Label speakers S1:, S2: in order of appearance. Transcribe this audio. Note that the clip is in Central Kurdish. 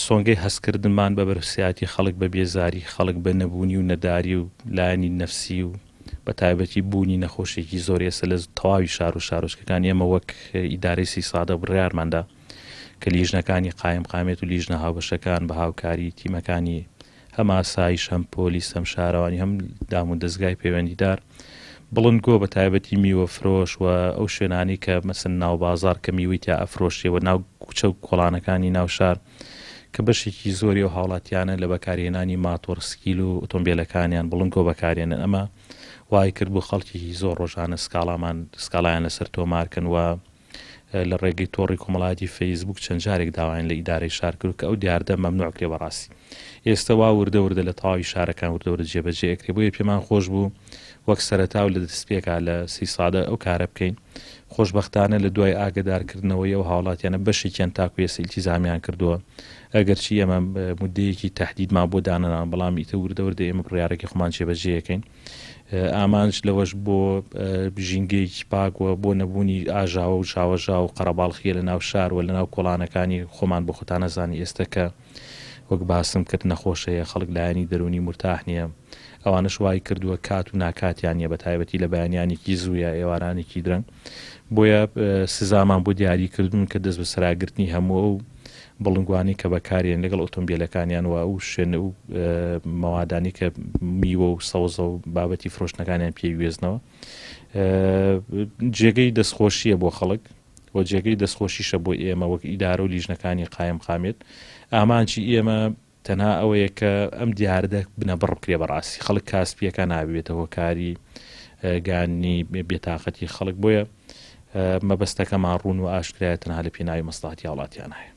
S1: سۆنگەی هەستکردنمان بە بەرپرسیارەتی خەڵک، بە بێزاری خەڵک، بە نەبوونی و نەداری و لایەنی نەفسی و بە تایبەتی بوونی نەخۆشیەکی زۆر ئێستا لە تەواوی شار و شارۆچکەکان ئێمە وەک ئیدارەی سیسادە بڕیارماندا کە لیژنەکانی قایمقامیەت و لیژنە هاوبەشەکان بە هاوکاری تیمەکانی هەم ئاسایش هەم پۆلیس هەم شارەوانی هەم دام و دەزگای پەیوەندیدار بڵندگۆ بە تایبەتی میوە فرۆش و ئەو شوێنانەی کە مەسن ناو بازار کە میوەی تیا ئەفرۆشێ و ناو کوچە و کۆڵانەکانی ناو شار کە بەشێکی زۆری ئەو هاوڵاتیانە لە بەکارهێنانی ماتۆڕ سکیل و ئۆتۆمبیلەکانیان بڵندگۆ بەکارێنن ئەمە وای کرد بۆ خەڵکێکی زۆر ڕۆژانە سکاڵامان سکاڵایان لەسەر تۆمارکەن و لە ڕێگەی تۆڕی کۆمەڵایەتی فەیسبووک چەند جارێک داوایان لە ئیدارەی شار کرد کە ئەو دیاردە مەمنوع کرێ بەڕاستی ئێستە وا وردە وردە لە تەواوی شارەکان وردە وردە جێبەجێ ئەکرێ بۆیە پێمان خۆش بوو وەک سەرەتا و لە دەستپێکا لە سیسادە ئەو کارە بکەین خۆشبەختانە لە دوای ئاگەدارکردنەوەی ئەو هاوڵاتیانە بەشێکیان تاکو ئێستا ئیلتیزامیان کردووە ئەگەرچی ئێمە مدەیەکی تهدیدمان بۆ دانەنان بەڵام ئیتر وردە وردە ئێمە بڕیارەکەی خۆمان جێبەجێ ئەکەین ئامانج لەوەش بۆ ژینگەیەکی پاک و بۆ نەبوونی ئاژاوە و ژاوەژاو و قەرەباڵخیە لە ناو شار و لە ناو کۆڵانەکانی خۆمان بۆ خۆتان ئەزانی ئێستە کە وەک باسم کرد نەخۆش هەیە خەڵک لایەنی دەروونی مورتاح نییە ئەوانەش وای کردووە کات و ناکاتیان نییە بە تایبەتی لە بەیانیانێکی زوو یا ئێوارانێکی درەنگ بۆیە سزامان بۆ دیاری کردوون کە دەست بەسەراگرتنی هەموو ئەو بڵنگوانەی کە بەکارێن لەگەڵ ئۆتۆمبیلەکانیان و ئەو شوێن و مەوادانی کە میوە و سەوزە و بابەتی فرۆشتنەکانیان پێ گوێزنەوە جێگەی دەستخۆشیە بۆ خەڵک و جێگەی دەستخۆشیشە بۆ ئێمە وەک ئیدارە و لیژنەکانی قایم قامێت ئامانجی ئێمە تەنها ئەوەیە کە ئەم دیاردە بنەبڕ بکرێ بەڕاستی خەڵک کاسپیەکە نابێتە هۆکاری گانی بێتاقەتی خەڵک بۆیە مەبەستەکەمان ڕوون و ئاشکرایە تەنها لە پێناوی مەسڵەحەتی هاوڵاتیان هەیە.